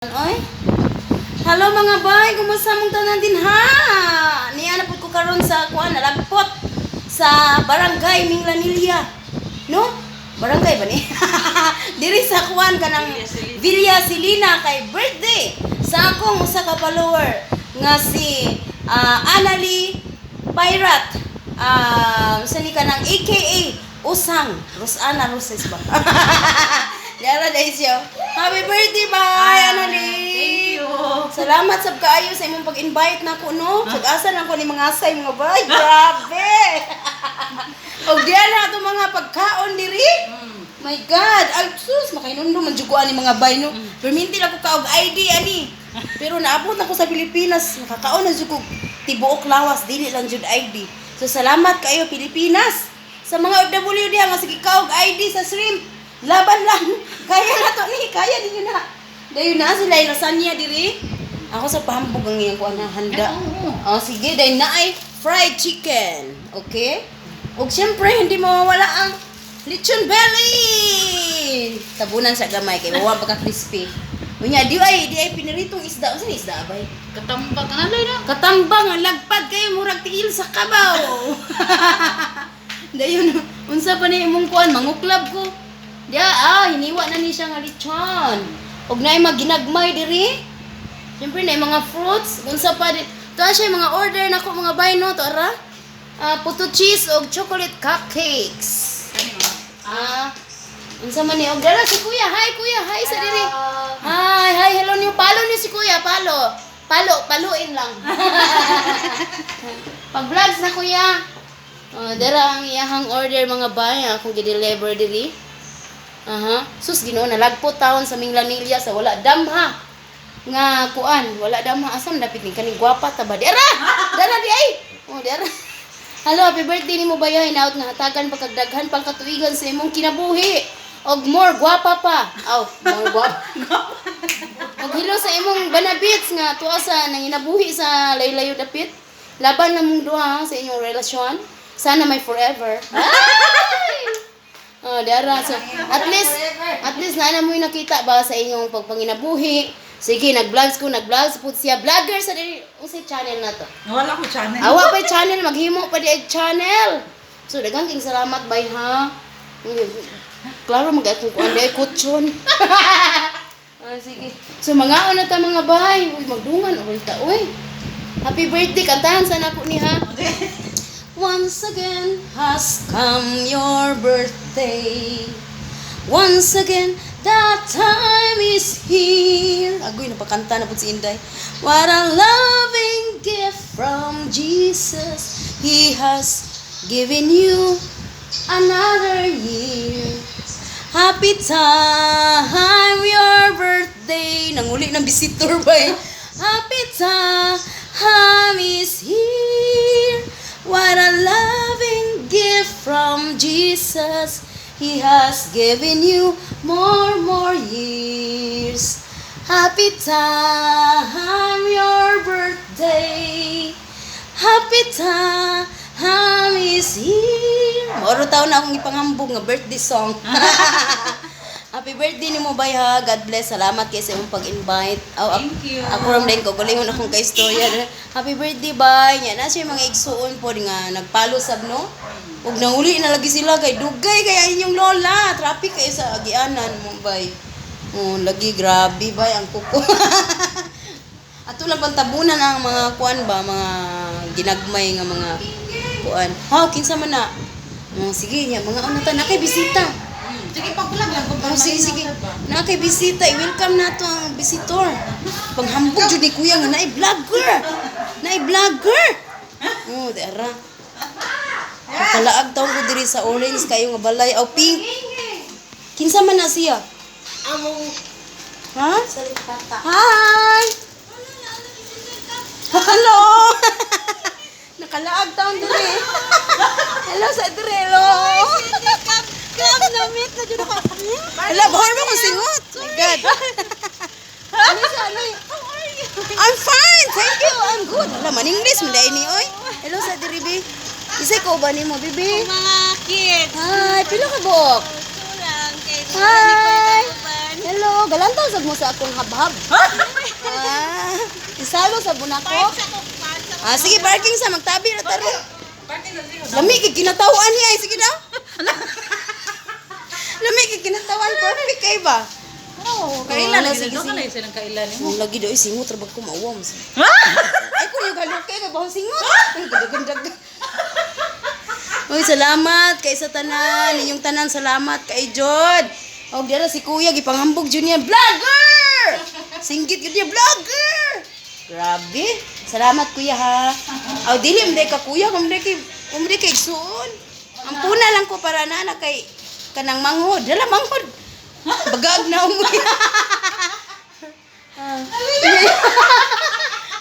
Oy. Hello, mga bay, kumusta mong tanan din ha? Niya na pud ko karon sa kuan, nalagpot sa Barangay Minglanilla. No? Barangay ba ni? Diri sa kuan kanang Villa Celina kay birthday sa akong usa ka follower nga si Annalie Pirate. Sa ni kanang AKA Usang Rosana Roses ba? Dara dahil siya. Happy birthday, bye, Annalie! Thank you. Salamat sab kaayo sa imong pag-invite nako, no. Pag-asa lang ko ni mga asay, mga bay. Grabe. Og diyan na ato mga pagkaon diri. My God, ay sus, makainundo man jud ko ani, mga bay, no. Perminti lang ko kaog ID ani. Pero naabot na ko sa Pilipinas, makakaon na jud ko tibuok lawas, dili lang jud ID. So salamat kayo, Pilipinas. Sa mga OFW diha nga sige kaog ID sa shrimp. Laban lang. Kaya na to ni, kaya ninyo na. Dayon na sila lasagna diri. Ako sa pahambog ang iyang kuan na handa. Ay, oo. Oh, sige, dayon na ay fried chicken. Okay? Ug siyempre, hindi mawawala ang lechon belly. Tabunan sa gamay kay wa pa ka crispy. Unya di ay piniritong isda. Unsa ni isda abay? Katambak na lang na. Katambang ang lagpad kayo, murag tiil sa kabaw. Dayon, unsa pa ni imong kuan, manguklab ko. Diya hiniwa na ni siya nga lechon. Ug naay mga ginagmay diri. Siyempre naay mga fruits, unsa pa di. Tuwa siya mga order nako, mga bay, no, to ara. Puto cheese og chocolate cupcakes. Unsa man ni og dara si kuya. Hi kuya, hi sa diri. Hi, hi, hello niyo. Palo niyo si kuya, palo. Palo, paluin lang. Pag-vlogs na, kuya. Oh, dara ang iyahang order, mga bay, akong gi-deliver diri. Aha. Sus, Ginoo, nalagpot taon sa Minglanilla sa wala damha. Nga kuan, wala damha, asam dapit ni kaning gwapa ta ba? Dara! Dara di ay. Oh, dara. Hello, happy birthday nimo bayo, hinaut nga hatagan pagkagdaghan pang katuigan sa imong kinabuhi. Og more gwapa pa. Aw, more gwapa. Og hello sa imong banabits nga tuwa sa nanginabuhi sa layo-layo dapit. Laban na mong duha sa inyong relasyon. Sana may forever. Ay! Oh, dara. So, at least na mo yung nakita ba sa inyong pagpanginabuhi. Sige, nag-vlogs ko, nag-vlogs po siya. Vlogger sa diri, unsay channel na to? Wala ko channel. Awa pa channel, maghimo pa di og channel. So, daghang king salamat bay ha. Klaro mag akong kuan di ay kutson. Sige. So mga na ta, mga bay. Uy, magdungan oy ta oy. Happy birthday, kantahan sa nako ni ha. Once again has come your birthday. Once again, that time is here. Agoy, napakanta na po si Inday. What a loving gift from Jesus. He has given you another year. Happy time, your birthday. Nanguli ng visitor ba eh? Happy time is here. What a loving gift from Jesus. He has given you more, more years. Happy time, your birthday. Happy time is here. Moro taon na akong ipangambog nga birthday song. Happy birthday nimo bay ha. God bless. Salamat kay sa imong pag-invite. Aw, Thank you. Ako ram din ko galingon akong kaistorya. Happy birthday bay. Nya na siya mga igsuon pod nga nagpalo sab, no. Ug nanguli na lagi sila kay dugay kay inyong lola. Traffic kay sa agianan mo bay. Oh, lagi grabe bay ang kuko. Ato lang pantabunan ang mga kuan ba, mga ginagmay nga mga kuan. Ha, kinsa man na? Oh, sige nya, mga ano ta na kay bisita. Sige, pag-vlog lang. Kung Oh, sige, sige. Na kay bisita, i-welcome na to ang visitor. Panghambog jud ni kuya nga naay vlogger. Naay vlogger. Oh, di ara. Nakalaag taon ko diri sa orange kayo nga balay aw pink. Kinsa man na siya? Among Ha? salipata. Hi! Hello! Nakalaag taon diri. Hello sa diri, hello. Kap, na-meet na dyan ako. Hello, bahar mo kong singot. My God. Ano sa ano? I'm fine, thank you. I'm good. Hala, man English man dai ni oy. Hello sa diri bi. Isay ko ba nimo, bibi? Mga kids. Hi, pila ka buok? Kulang. Kay Hi. Hello, galantaw sad mo sa akong habhab. Ah, isalo sa bunako. Ah, sige, parking sa magtabi ra taro. Lami kay kinatawan niya ay sige daw. Lami kay kinatawan, perfect kay ba? Oo, kaila kaila na, lagi sige, daw sige. kalay silang kaila nimo. Ang lagi daw singot ra bag ko mauwam. Ay ko yung halok kay bahong singot. Ay gadagandag. Uy, salamat kay sa tanan, inyong tanan salamat kay Jod. Og dira si Kuya gipanghambog jud niya vlogger. Singgit jud niya vlogger. Grabe. Salamat, Kuya, ha. Aw dili man ka, Kuya, kung kay kung kay igsuon. Ang puna lang ko para na na kay kanang manghod. Dala manghod. Bagag na umoy.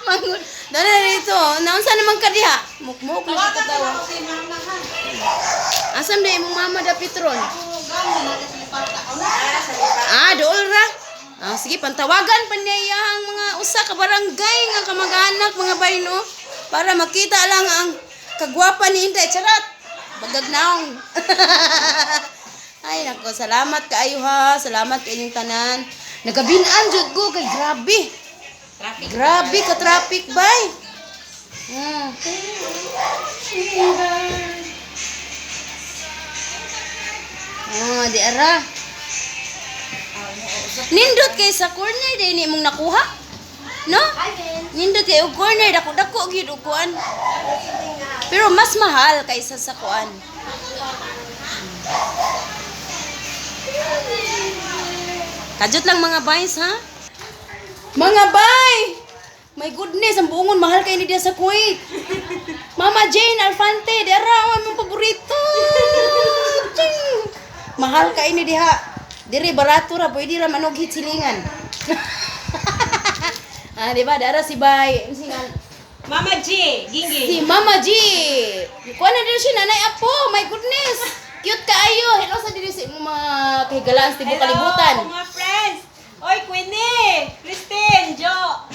Manghod. Dala dito. Naunsa naman ka diha? Mukmuk na siya katawa. Si mama ha. Asam na imong mama da Petron? Ah, Ah, dool ra. Ah, sige, pantawagan pa niya ang mga usa ka barangay nga kamag-anak mga bayno para makita lang ang kagwapa ni Inday. Charot! Bagag naong. Ay, nako, salamat kaayo ha. Salamat kay inyong tanan. Nagabinan jud ko kay grabe. Traffic. Grabe ka traffic bay. Oh, di ara. Nindot kay sa corner day ni imong nakuha. No? Nindot kay og corner dako dako gyud og kuan. Pero mas mahal kaysa sa kuan. Kajot lang mga bays ha. Mga bay! My goodness, ang buongon mahal kay ni diya sa Kuwait. Mama Jane Alfante, dira ang among paborito. Ching! Mahal kay ni diha. Diri barato ra, pwede ra manughit silingan. Ah, di ba? Dara si Bay. Ano si nga- Mama G, Gingi. Si Mama G. Kuha na din siya, Nanay Apo. My goodness. Cute kaayo. Hello sa diri sa imong mga kahigalaan sa tibuok kalibutan. Hello, mga friends. Oy, Queenie, Christine, Jo,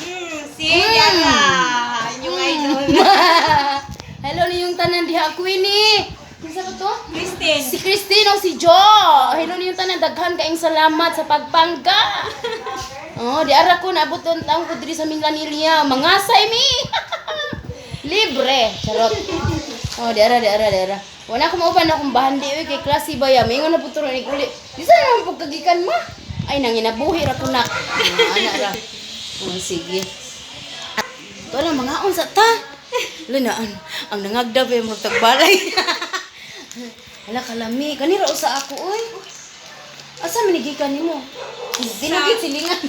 si Yara, inyong idol. Hello niyong tanan diha, Queenie. Kinsa ba to? Christine. Si Christine o si Jo. Hello niyong tanan, daghan kaayong salamat sa pagpangga. Oh, di ara ko naabot ang taong ko diri sa Minlanilla. Mangasay mi. Libre. Charot. Oh, di ara, di ara, di ara. Wala ko mauban akong bahandi oy kay klase ba ya. Mingon na putro ni uli. Di sa naman pagkagikan ma. Ay nanginabuhi ra ko na. Ah, ana ra. Oh, sige. Ito lang mga unsa ta. Lunaan, ang nangagda pa yung magtagbalay. Hala kalami, kanira usa ako oy. Asa man gikan nimo? Dinugit silingan.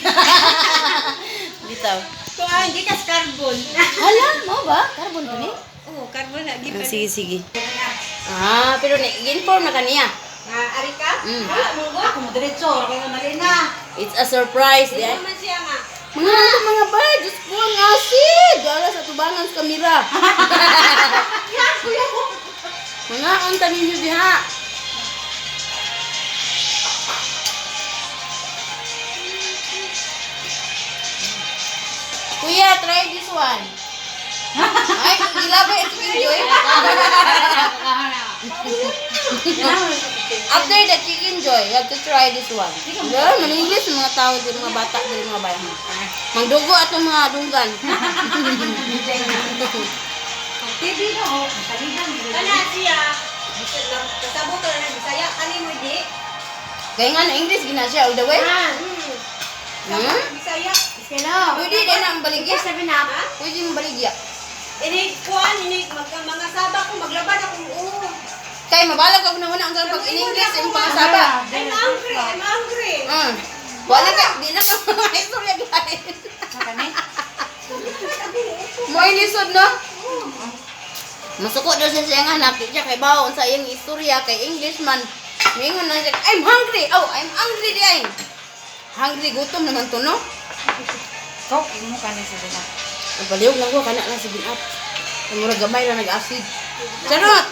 Bitaw. Kuan, gikas carbon. Hala, mao ba? Carbon ba ni? Oo, carbon na Ah, gikan. sige, sige. Ah, pero na-inform na kaniya. Nga ari ka? Mm. Wala mo go. Ako mo diretso, kay mali na. It's a surprise, Di di ay? man siya nga. Mga ano, mga ba? Diyos ko, ang acid! Wala sa tubangan sa kamera. Mga unta ninyo diha. Kuya, try this one. Ay, gilabay ito chicken joy. After the chicken joy, you have to try this one. Yeah, maninglis mga tao din, mga bata din, mga bayan. Mangdugo atong mga dunggan. TV na ho, kalihan. Kana siya. Kasabot na Bisaya kani mo di. Kaya nga na English gina siya all the way. Ah, Hmm? Bisaya. Hello. Pwede din ang baligya. Sabi na. Pwede ang baligya. Ini kuan ini magka mga saba ko maglaban akong oo. Kay mabalag ako na una ang pag in English yung pangasaba. I'm hungry, I'm hungry. Wala ka, di na ka mga istorya guys. Mo ilisod no? Masuko daw siya sa iyang anak, di siya kay bawo sa iyang istorya kay English man. Mingon na siya, "I'm hungry." Oh, I'm hungry di ay. Hungry gutom naman to no. Kok imo kani sa dina. Ang baliw lang ko kana lang sa binap. Ang murag gamay lang nag-acid. Charot.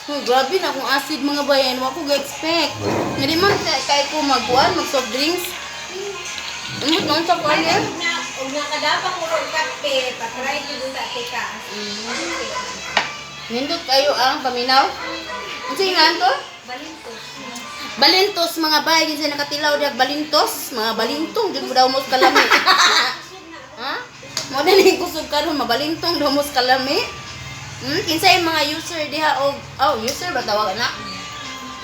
Huy, grabe na akong acid mga bayan. Wa ko ga-expect. Nga di man kay ko magkuan, mag soft drinks. Umot noon sa kuan niya. Na og nakadapa ko og kape, patry gyud sa tika. Nindot kayo ang paminaw. Unsa ingan to? Balintos. Balintos, mga bay, kinsa nakatilaw diha balintos, mga balintong jud mo daw mo kalami. Ha? Mo na ning kusog karon, mabalintong daw mo kalami. Kinsa yung mga user diha og, oh, user ba tawag na?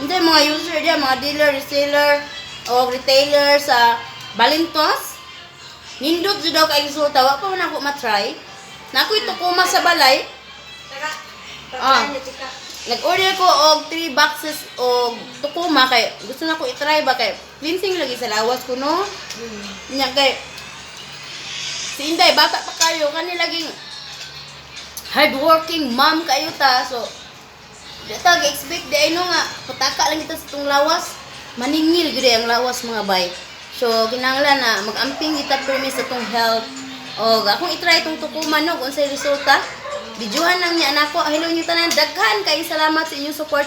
Kinsa yung mga user diha, mga dealer, reseller o retailer sa balintos? Nindot jud daw kay resulta, wa pa man ako ma-try. Na ako'y tukuma sa balay. Taka. Ah. Taka niya, tika. Nag-order ko og 3 boxes og tukuma kay gusto na ko i-try ba kay cleansing lagi sa lawas ko, no. Nya kay si Inday bata pa kayo kani, laging hardworking mom kayo ta, so di ta expect di ay no nga pataka lang kita sa tong lawas, maningil gyud ang lawas, mga bay. So kinahanglan na mag-amping kita permi sa tong health. Og akong i-try itong tukuma, no, kung unsay resulta. Videohan lang niya nako. Hello niyo tanan, daghan kay salamat sa inyong suporta.